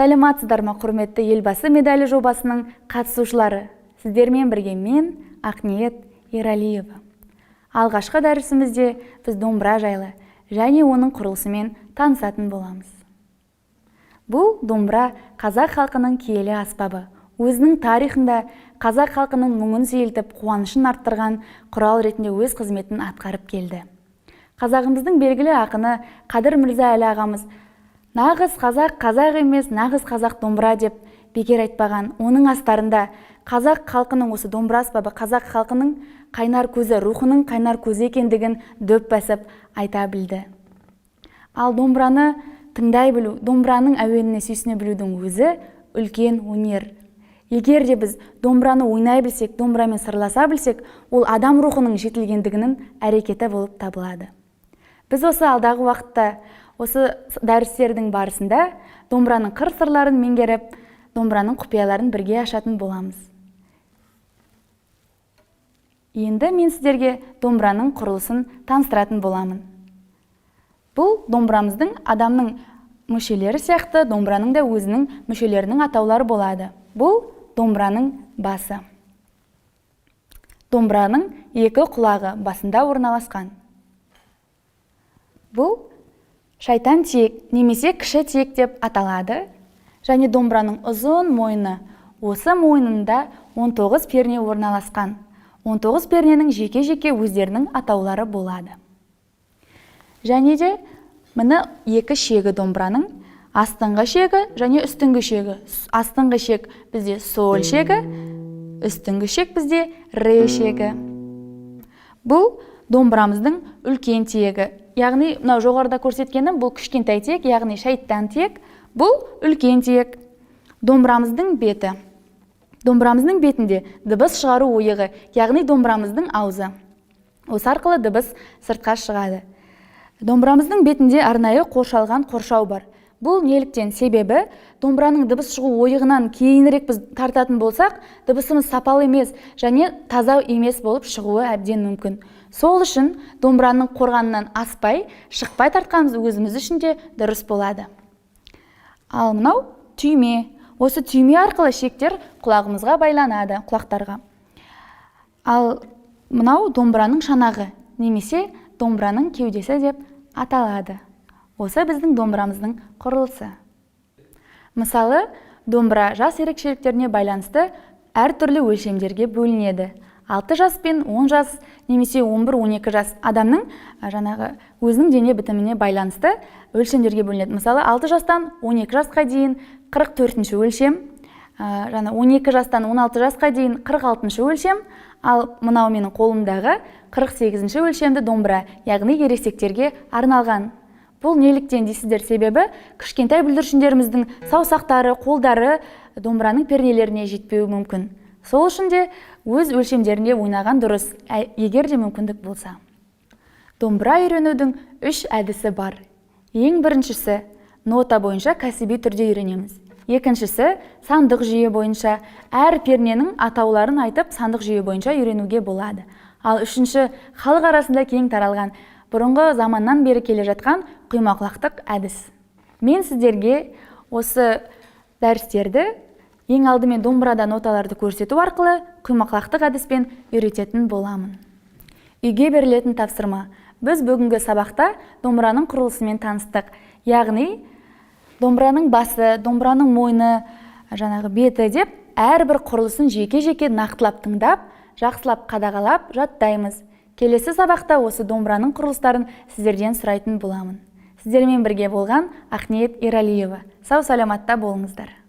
Сәлеметсіздер ме, құрметті Елбасы медалі жобасының қатысушылары? Сіздермен бірге мен, Ақниет Ералиева. Алғашқы дәрісімізде біз домбыра жайлы және оның құрылысымен танысатын боламыз. Бұл домбыра қазақ халқының киелі аспабы. Өзінің тарихында қазақ халқының мұңын сейілтіп, қуанышын арттырған құрал ретінде өз қызметін атқарып келді. Қазағымыздың белгілі ақыны Қадыр Мырза Әлі ағамыз «Нағыз қазақ қазақ емес, нағыз қазақ домбыра» деп бекер айтпаған. Оның астарында қазақ халқының осы домбыра аспабы қазақ халқының қайнар көзі, рухының қайнар көзі екендігін дөп басып айта білді. Ал домбыраны тыңдай білу, домбыраның әуеніне сүйсіне білудің өзі үлкен өнер. Егер де біз домбыраны ойнай білсек, домбырамен сырласа білсек, ол адам рухының жетілгендігінің әрекеті болып табылады. Біз осы алдағы уақытта осы дәрістердің барысында домбыраның қыр сырларын меңгеріп, домбыраның құпияларын бірге ашатын боламыз. Енді мен сіздерге домбыраның құрылысын таныстыратын боламын. Бұл домбырамыздың адамның мүшелері сияқты домбыраның да өзінің мүшелерінің атаулары болады. Бұл домбыраның басы. Домбыраның екі құлағы басында орналасқан. Бұл шайтан тиек немесе кіші тиек деп аталады. Және домбыраның ұзын мойны. Осы мойнында 19 перне орналасқан. 19 перненің жеке-жеке өздерінің атаулары болады. Және де міне екі шегі домбыраның: астыңғы шегі және үстіңгі шегі. Астыңғы шек бізде соль шегі, үстіңгі шек бізде ре шегі. Бұл домбырамыздың үлкен тиегі. Яғни мынау жоғарыда көрсеткенім бұл кішкентай тиек, яғни шайтан тиек, бұл үлкен тиек. Домбырамыздың беті. Домбырамыздың бетінде дыбыс шығару ойығы, яғни домбырамыздың аузы. Осы арқылы дыбыс сыртқа шығады. Домбырамыздың бетінде арнайы қоршалған қоршау бар. Бұл неліктен? Себебі домбыраның дыбыс шығу ойығынан кейінірек біз тартатын болсақ, дыбысымыз сапалы емес және таза емес болып шығуы әбден мүмкін. Сол үшін домбыраның қорғанынан аспай, шықпай тартқанымыз өзіміз үшін де дұрыс болады. Ал мынау түйме. Осы түйме арқылы шектер құлағымызға байланады, құлақтарға. Ал мынау домбыраның шанағы немесе домбыраның кеудесі деп аталады. Осы біздің домбырамыздың құрылысы. Мысалы, домбыра жас ерекшеліктеріне байланысты әртүрлі өлшемдерге бөлінеді. 6 жас пен 10 жас немесе 11-12 жас адамның жаңағы өзінің дене бітіміне байланысты өлшемдерге бөлінеді. Мысалы, 6 жастан 12 жасқа дейін 44-ші өлшем, жаңа 12 жастан 16 жасқа дейін 46-шы өлшем, ал мынау менің қолымдағы 48-ші өлшемді домбыра, яғни ересектерге арналған. Бұл неліктен дейсіздер? Себебі кішкентай бүлдіршіндеріміздің саусақтары, қолдары домбыраның пернелеріне жетпеуі мүмкін. Сол үшін де өз өлшемдерінде ойнаған дұрыс, егер де мүмкіндік болса. Домбыра үйренудің үш әдісі бар. Ең біріншісі нота бойынша кәсіби түрде үйренеміз. Екіншісі сандық жүйе бойынша әр перненің атауларын айтып, сандық жүйе бойынша үйренуге болады. Ал үшінші халық арасында кең таралған, бұрынғы заманнан бері келе жатқан құймақұлақтық әдіс. Мен сіздерге осы дәрістерді ең алдымен домбырада ноталарды көрсету арқылы құймақұлақтық әдіспен үйрететін боламын. Үйге берілетін тапсырма. Біз бүгінгі сабақта домбыраның құрылысымен таныстық. Яғни домбыраның басы, домбыраның мойны, жаңағы беті деп әрбір құрылысын жеке-жеке нақтылап тыңдап, жақсылап қадағалап жаттаймыз. Келесі сабақта осы домбыраның құрылыстарын сіздерден сұрайтын боламын. Сіздермен бірге болған Ақниет Ералиева. Сау саламатта болыңыздар.